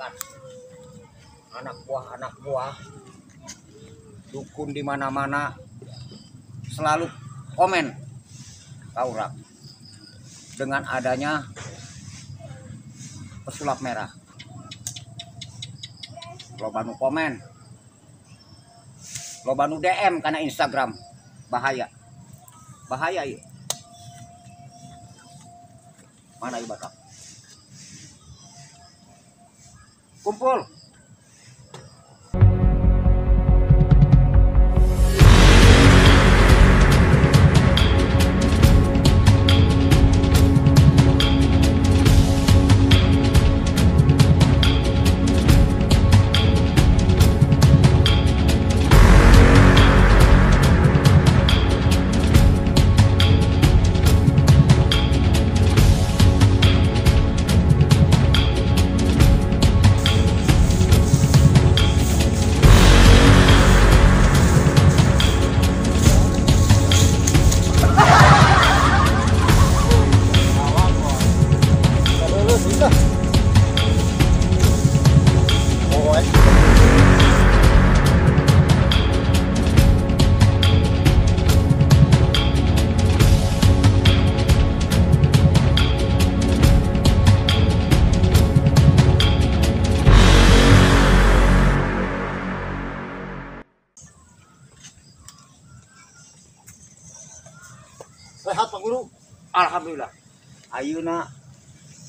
Dikumpulkan anak buah dukun di mana-mana selalu komen ka urang dengan adanya pesulap merah. Loba nu komen, loba nu DM karena Instagram. Bahaya, bahaya ieu. Mana ieu batak? Kumpul. Sehat Pak Guru? Alhamdulillah. Ayeuna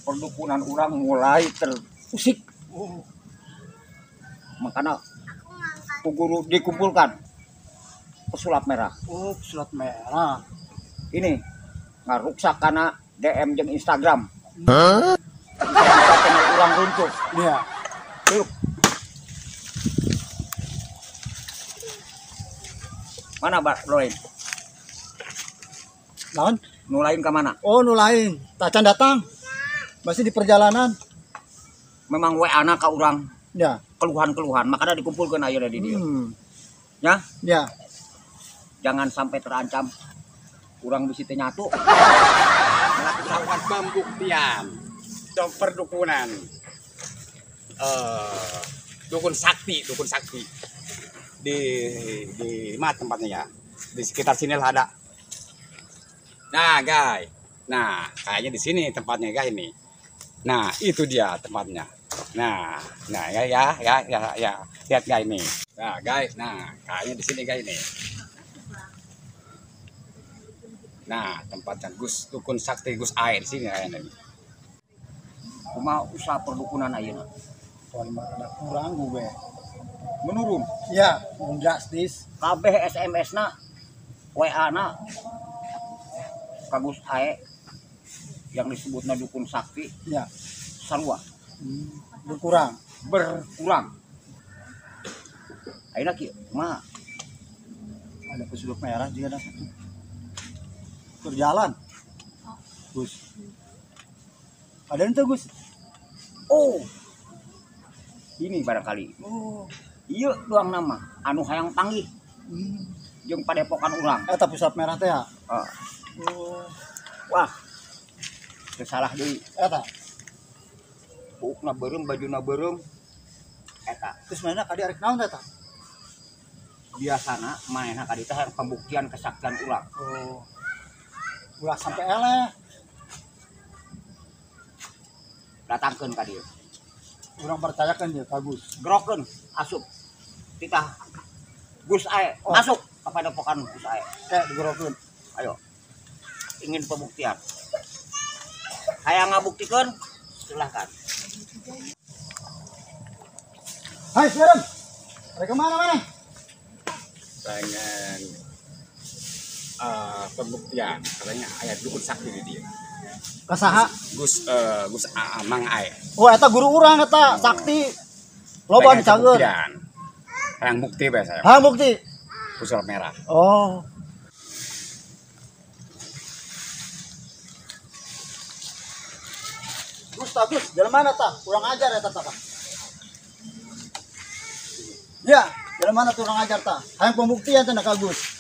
perdukunan urang mulai terusik. Makanya ku guru dikumpulkan pesulap merah. Oh, pesulap merah. Ini ngaruksak karena DM jeung Instagram. Hah? Channel urang runtuh. Iya. Yuk. Mana Pak Loin? Naon? Nu lain ke mana? Oh, nu lain. Tacan datang. Masih di perjalanan. Memang WA-na ka urang. Ya. Keluhan-keluhan, makanya dikumpulkeun ayeuna di dieu. Ya? Ya. Jangan sampai terancam. Urang bisi teu nyatu. Melakukan pembuktian dan perdukunan. Dukun sakti, dukun sakti. Di mana tempatnya ya? Di sekitar sini lah ada. Nah, guys. Nah, kayaknya di sini tempatnya, guys, ini. Nah, itu dia tempatnya. Nah, nah ya ya ya ya ya. Lihat guys ini. Nah, guys, nah, kayaknya di sini guys ini. Nah, tempatnya Gus Dukun Sakti Gus Air di sini kayaknya ini. Kumaha usaha perdukunan ayeuna? Ada kurang gue. Menurun. Iya, turun drastis. Kabeh SMS-na, WA-na ka Gus Ae yang disebutna dukun sakti, ya, sarua. Berkurang, berkurang. Ayeuna kieu kumaha? Ada pesulap merah juga ada satu. Berjalan. Gus. Ada ente Gus? Oh. Ini barangkali. Oh. Ieu doang nama anu hayang panggih. Jeung padepokan urang. Eta pesulap merah teh ya? Heeh. Oh. Wah. Teu salah deui. Eta. Buukna beureum, bajuna beureum. Eta. Terus mainna ka dieu arek naon eta? Biasana mainna ka dieu teh hayang pembuktian kesaktian urang. Oh. Ulah sampai eleh. Datangkeun ka dieu. Urang percayakan ya ka Gus. Gerokeun asup. Titah Gus Ae oh. Masuk ka padepokan Gus Ae. Kayak digerokeun. Ayo. Ingin pembuktian. Hayang ngabuktikeun silahkan. Hai, Siram. Ada kemana mana? Pengen pembuktian, katanya ayat dukun sakti di dia. Kasaha? Gus Gus Mang Ae. Oh, eta guru urang eta sakti. Loba dicageun. Hayang bukti bae saya. Hayang bukti. Pesulap merah. Oh. Gus, ta Gus, jalan mana ta? Kurang ajar eta ta. Ya, jalan mana tuh kurang ajar ta? Hayang pembuktian teh ka Gus.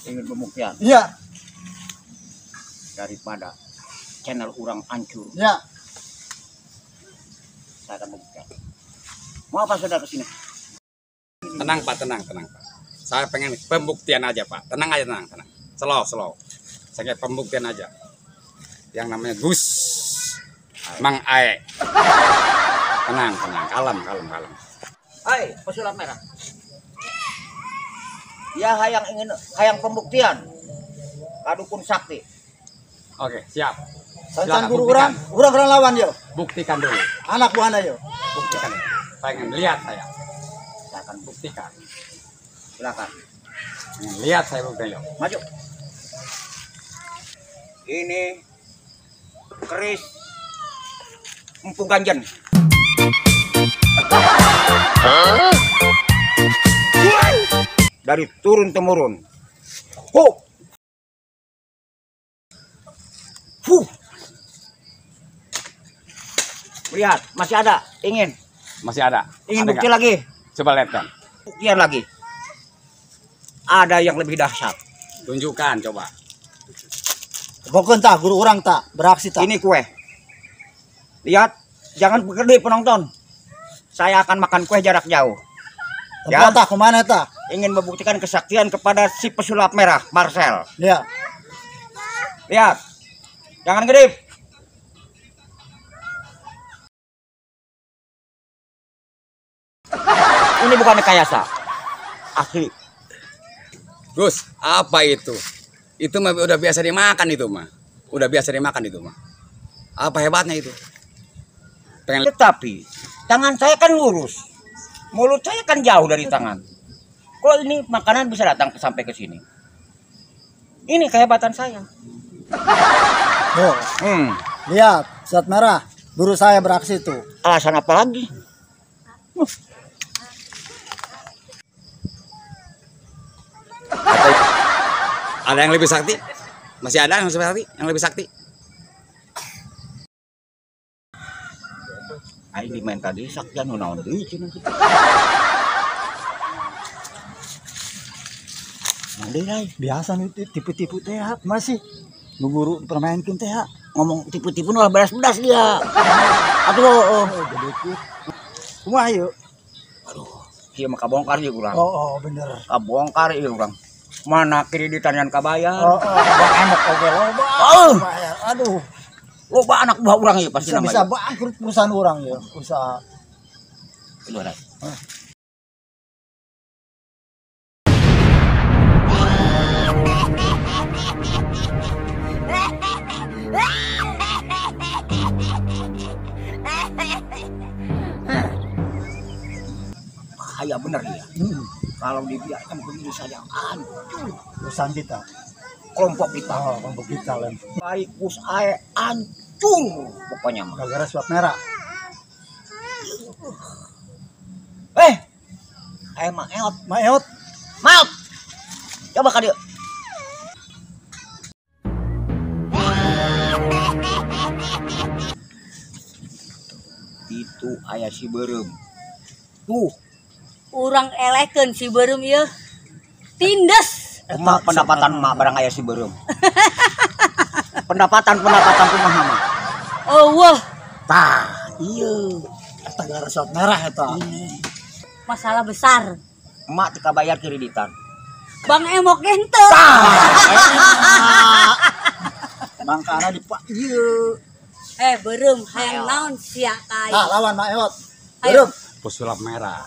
Ingin pembuktian. Iya. Daripada channel urang hancur. Ya. Saya akan membuktikan. Mau apa saudara ke sini? Tenang Pak, tenang, tenang Pak. Saya pengen pembuktian aja Pak. Tenang aja, tenang, tenang. Slow, slow. Saya kayak pembuktian aja. Yang namanya Gus Mang Ae. Tenang, tenang, kalem, kalem, kalem. Hai, pesulap merah. Ya hayang ingin hayang pembuktian. Kadukun sakti. Oke, siap. Sancan guru orang, orang lawan yo. Buktikan dulu. Anak buahna yo. Buktikan. Pengen lihat saya. Saya akan buktikan. Silakan. Pengen lihat saya buktikan yo. Maju. Ini keris Empu Ganjen. Dari turun temurun. Ho. Fuh. Lihat, masih ada. Ingin. Masih ada. Ingin ada bukti gak? Lagi. Coba lihat kan. Buktian lagi. Ada yang lebih dahsyat. Tunjukkan coba. Bukan tak, guru orang tak beraksi tak. Ini kue. Lihat, jangan berkedip penonton. Saya akan makan kue jarak jauh. Ya, tak kemana tak? Ingin membuktikan kesaktian kepada si pesulap merah, Marcel. Ya. Lihat. Jangan kedip. Ini bukan rekayasa. Asli. Gus, apa itu? Itu mah udah biasa dimakan itu mah. Udah biasa dimakan itu mah. Apa hebatnya itu? Pengen... Tetapi tangan saya kan lurus. Mulut saya kan jauh dari tangan. Kok ini makanan bisa datang sampai ke sini? Ini kehebatan saya. Oh. Lihat, zat merah. Guru saya beraksi itu. Alasan apa lagi? Ada yang lebih sakti? Masih ada yang lebih sakti? Yang lebih sakti? Aing dimain tadi saktian nu naon deui cenah kitu. Naon deui lain? Biasa nih tipu-tipu teh masih. Nu guru permainkeun teh ngomong tipu-tipu nu beras-beras dia. Atuh oh, gede ku. Kumaha ieu? Aduh, ieu mah kabongkar ieu urang. Oh, oh bener. Kabongkar ieu urang. Mana kreditan yang kabayar? Oh, oh, bang emok oge loba. Oh. Aduh. Loba anak buah urang ieu pasti bisa, bisa bangkrut perusahaan urang ya, usaha. Keluar. Bahaya bener ya. Kalau dibiarkan begini saja hancur perusahaan kita. Kelompok kita. Oh, kelompok kita lem. Baik Gus Ae hancur pokoknya mah. Gara-gara suap merah. Maeot. Maeot. Maot. Coba ka dieu. Itu aya si beureum. Tuh. Urang elehkeun si beureum ieu. Tindes. Kumaha pendapatan mak barang aya si beureum. Pendapatan kumaha mah? Eueuh. Tah, ieu. Eta gara suap merah eta. Masalah besar. Emak teu kabayar kreditan. Bang Emok ge henteu. Mangkana dipak ieu. Beureum hayang naon sia ka aing. Tah lawan Maeot. Beureum. Pesulap merah.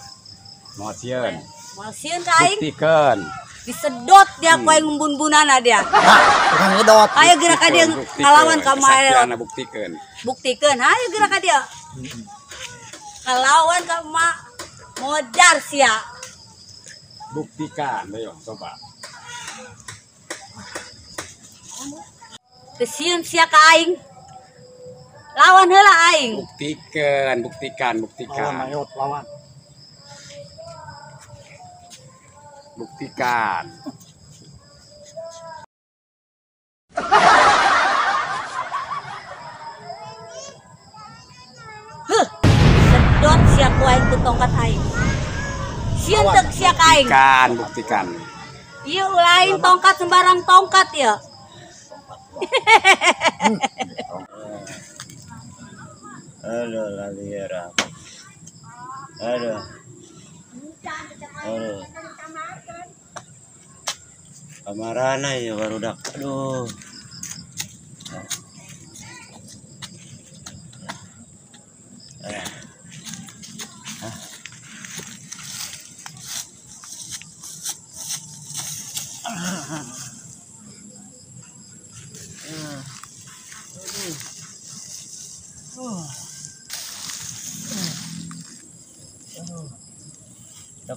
Moal sieun. Moal sieun ka aing. Buktikeun. Disedot dia ku aing ngumbun-bunana dia. Tah, tukang nyedot. Ayo gerak ka dia ngalawan ka Maeot. Buktikeun. Buktikeun, ayo gerak ka dia. Ngalawan ka mak modar sia. Buktikan, ayo coba. Kesieun sia ka aing. Lawan heula aing. Buktikan, buktikan, buktikan. Lawan Maeot, lawan. Buktikan. Huh, sedot sia ku aing ku tongkat aing. Sieun teu sia ka aing. Buktikan, buktikan. Ieu lain tongkat sembarang tongkat ya. Aduh, lalira. Aduh. Aduh. Kamarana ya barudak. Aduh.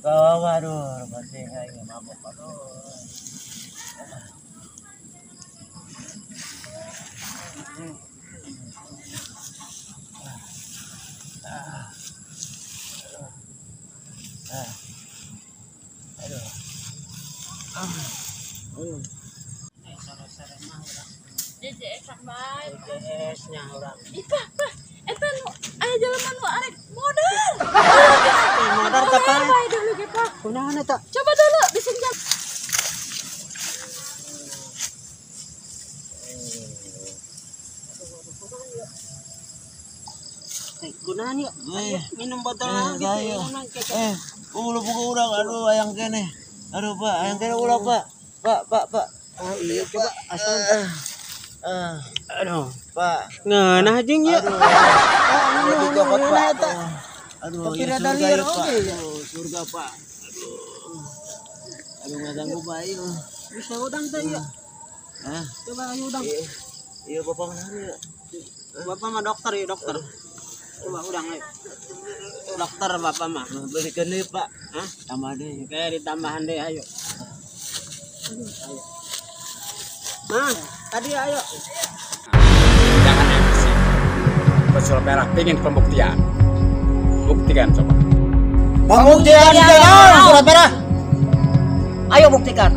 Kawawa, aduh, pasti nggak mabok, aduh. Aduh. JJS-nya orang. Ih, Pak, Pak, eta nu aya jelema nu arek modal. Modal teh, Pak. Dulu ge, Pak. Kunaon eta? Coba dulu bisa jam. Kunaon yuk? Minum botol gitu. Ulah buka urang, aduh ayang kene. Aduh, Pak, ayang kene ulah, Pak. Pak, Pak, Pak. Oh, iya coba asal. Aduh, Pak. Ngeunah jeung ieu. Aduh, dicopot, Pak. Aduh, Tapi ya rada surga liar ya, Pak. oge ya. Aduh, surga, Pak. Aduh. Aduh, ngaganggu, Pak. Ayo. Bisa udang teh ieu. Hah? Coba ayo udang. Iya, Bapak mana ya? Bapak mah dokter ya, dokter. Coba udang ayo. Dokter bapak mah. Berikan deh, Pak. Hah? Tambah deh. Kayak ditambahan deh ayo. Ayo. Nah, tadi ayo. Jangan emosi. Pesulap merah pingin pembuktian. Buktikan coba. Pembuktian jalan surat merah. Ayo buktikan.